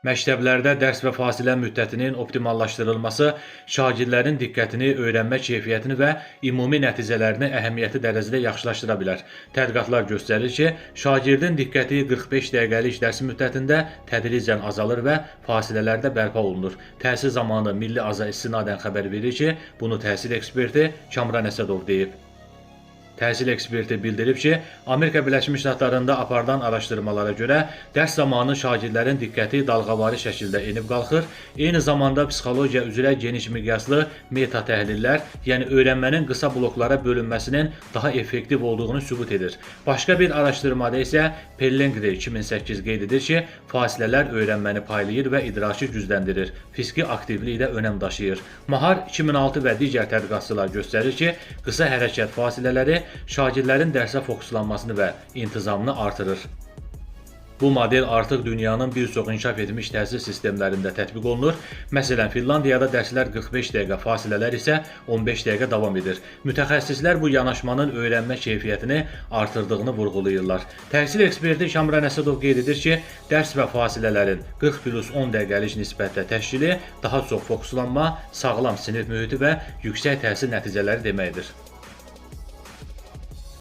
Məktəblərdə dərs və fasilə müddətinin optimallaşdırılması şagirdlərin diqqətini, öyrənmə keyfiyyətini və ümumi nəticələrini əhəmiyyətli dərəcədə yaxşılaşdıra bilər. Tədqiqatlar göstərir ki, şagirdin diqqəti 45 dəqiqəlik dərs müddətində tədricən azalır və fasilələrdə bərpa olunur. Təhsil Zamanı Milli Aza istinadən xəbər verir ki, bunu təhsil eksperti Kamran Əsədov deyib. Təhsil eksperti bildirib ki, Amerika Birləşmiş Ştatlarında aparılan araşdırmalara görə dərs zamanı şagirdlərin diqqəti dalğavari şəkildə enib qalxır. Eyni zamanda psixologiya üzrə geniş miqyaslı meta təhlillər, yəni öyrənmənin qısa bloklara bölünməsinin daha effektiv olduğunu sübut edir. Başqa bir araşdırmada isə Pellengri 2008 qeyd edir ki, fasilələr öyrənməni paylayır və idraki gücləndirir. Fiziki aktivlik də önəm daşıyır. Mahar 2006 və digər tədqiqatçılar göstərir ki, qısa hərəkət fasilələri şagirdlərin dərsə fokuslanmasını və intizamını artırır. Bu model artıq dünyanın bir çox inkişaf etmiş təhsil sistemlərində tətbiq olunur. Məsələn, Finlandiyada dərslər 45 dəqiqə, fasilələr isə 15 dəqiqə davam edir. Mütəxəssislər bu yanaşmanın öyrənmə keyfiyyətini artırdığını vurğulayırlar. Təhsil eksperti Kamran Əsədov qeyd edir ki, dərs və fasilələrin 40 plus 10 dəqiqəlik nisbətdə təşkili daha çox fokuslanma, sağlam sinif mühiti və yüksək təhsil nəticələri deməkdir.